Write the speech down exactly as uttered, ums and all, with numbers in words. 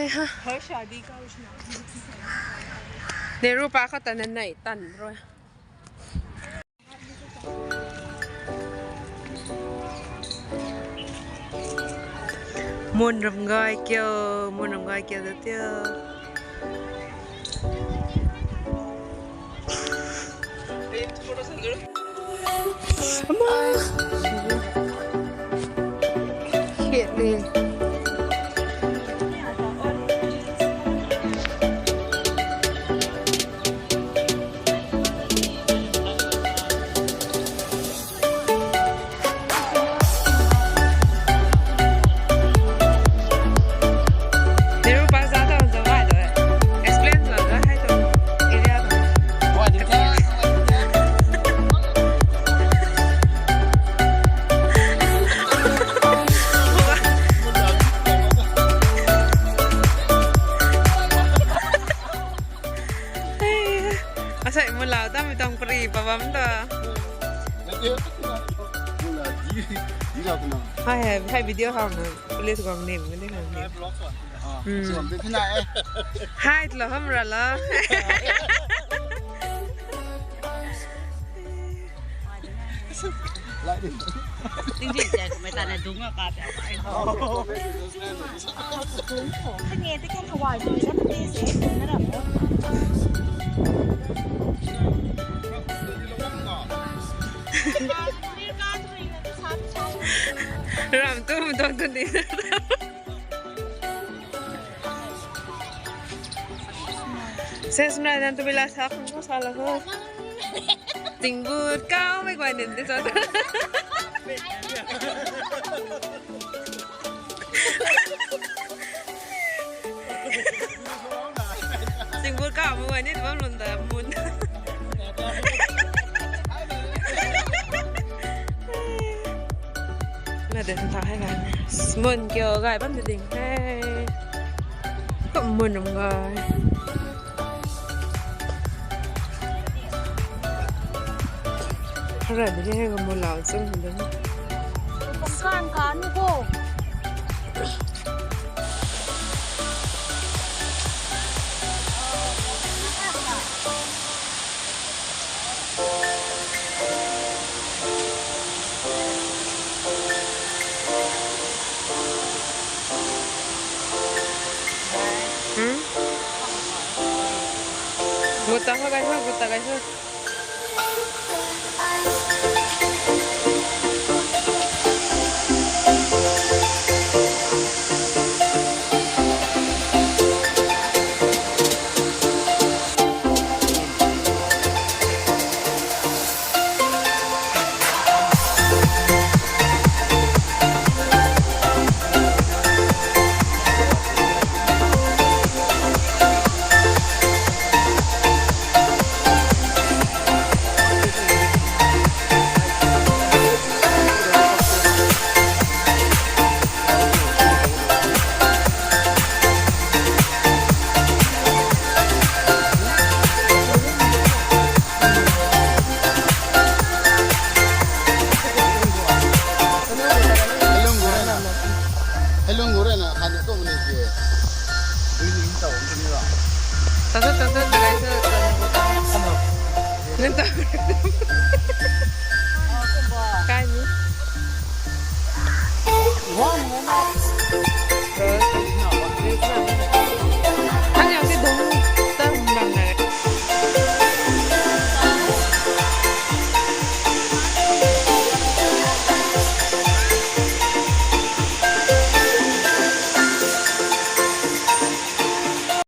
घर शादी का उस नाम से किसी का नहीं था। Nehru Park khou ta na nei tan rui. Mun ram gay kiu, mun ram gay kiu da tiu. Ama. Khit le. Nehru Park za ta zauc ai tu. Explain zauc zauc hei tu. Area tu. Asai mulau ta mi tang pari pa bam ta. Hai hai hai video hau na police gang nim ni hau ni. Hmm. Hai lo ham ra la. Tingzin tia kumei ta na dung a ka tia. Khange ti kan hawai tu sa ti se na ra mo. Ram tu mu dong tu ni. Ses mna nan tu bila sa khun ko sa la ko. Tingbut kau mei guay nin ti sa. Tingbut kau mei guay nin bam lun da mun. Na de tha hai ga. Mun kiu gay bam de ding he. Kum mun ram gay. Hara de he ga mulau chung de. Kan kan ko. Hmm? Gota ho guys, ho, gota guys, ho. Helung gurena, helung gurena, han ko ni ke. Dui ni tau ni ra. Tata, tata, tata, tata. Nenta. Kai ni. Wow, wow, wow.